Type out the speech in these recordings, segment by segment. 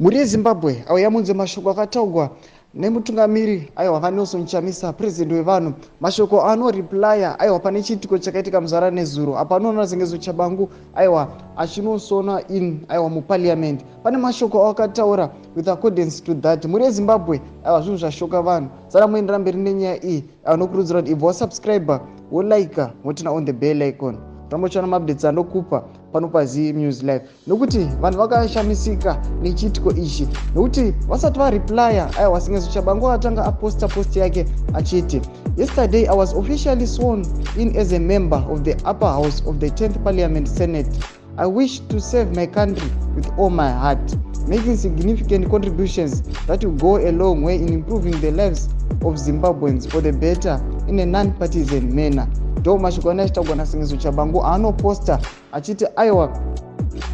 Mhuri yeZimbabwe, auya munzwe mashoko akataurwa nemutungamiri, aiwa, VaNelson Chamisa, purezidendi wevanhu. Mashoko aanoreplya, aiwa, pane chiitiko chakaitika muzara nezuro apo anoona Sengezo Tshabangu, aiwa, achinosona in, aiwa, muparliament. Pane mashoko awakataura with accordance to that. Mhuri yeZimbabwe, aiwa, zvinhu zvashoka vanhu. Sara muendera mberi nenyaya iyi, anokurudzira kuti ibva wasubscribe, wolike, woturn on the bell icon, rambochiona maupdates andokupa pano paZi News Live, nokuti vanhu vakashamisika nechiitiko ichi, nokuti vasati vareplya, aiwa, Sengezo Tshabangu atanga aposta post yake achiti, "Yesterday I was officially sworn in as a member of the upper house of the 10th Parliament Senate. I wish to serve my country with all my heart, making significant contributions that will go a long way in improving the lives of Zimbabweans for the better in a non-partisan manner." Ndo mashoko ane achitaurwa naSengezo Tshabangu aanoposta achiti, aiwa,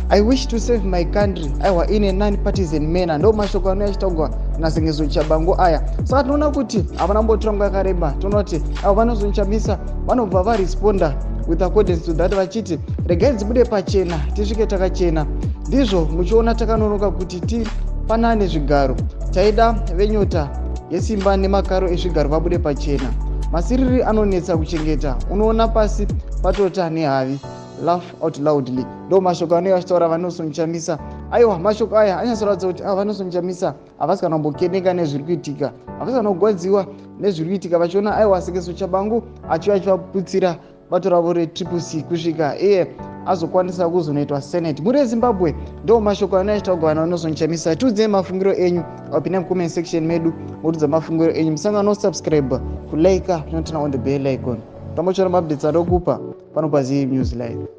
"I wish to serve my country," aiwa, "in a non-partisan manner." Ndo mashoko anouya achitaurwa naSengezo Tshabangu aya. Saka tinoona kuti havana mbotora nguva yakareba, tinoona kuti avo vaNelson Chamisa vanobva varesponda with accordance to that vachiti, "Regai dzibude pachena, tisvike takachena. Ndizvo muchiona takanonoka kuti tipanane zvigaro. Taida venyota yesimba nemakaro ezvigaro vabude pachena. Masiriri anonetsa kuchengeta, unoona pasi patota nehavi. Laugh out loudly." Ndo mashoko anouya achitaura vaNelson Chamisa. Aiwa, mashoko aya anyatsoratidza kuti ava vaNelson Chamisa havasi kana kumbokeneka nezviri kuitika, havasi kana kugwadziwa nezviri kuitika, vachiona, aiwa, Sengezo Tshabangu achiva achivaputsira bato ravo reTriple C kusvika iye azokwanisa kuzonoitwa Senate. Mhuri yeZimbabwe, ndo mashoko anouya achitaurwa naVaNelson Chamisa. Tiudzei mafungiro enyu, apinda mucomment section medu motudza mafungiro enyu. Musangano subscribe, kulike, noturn on the bell icon, tambochiona maupdates andokupa pano paZi News Live.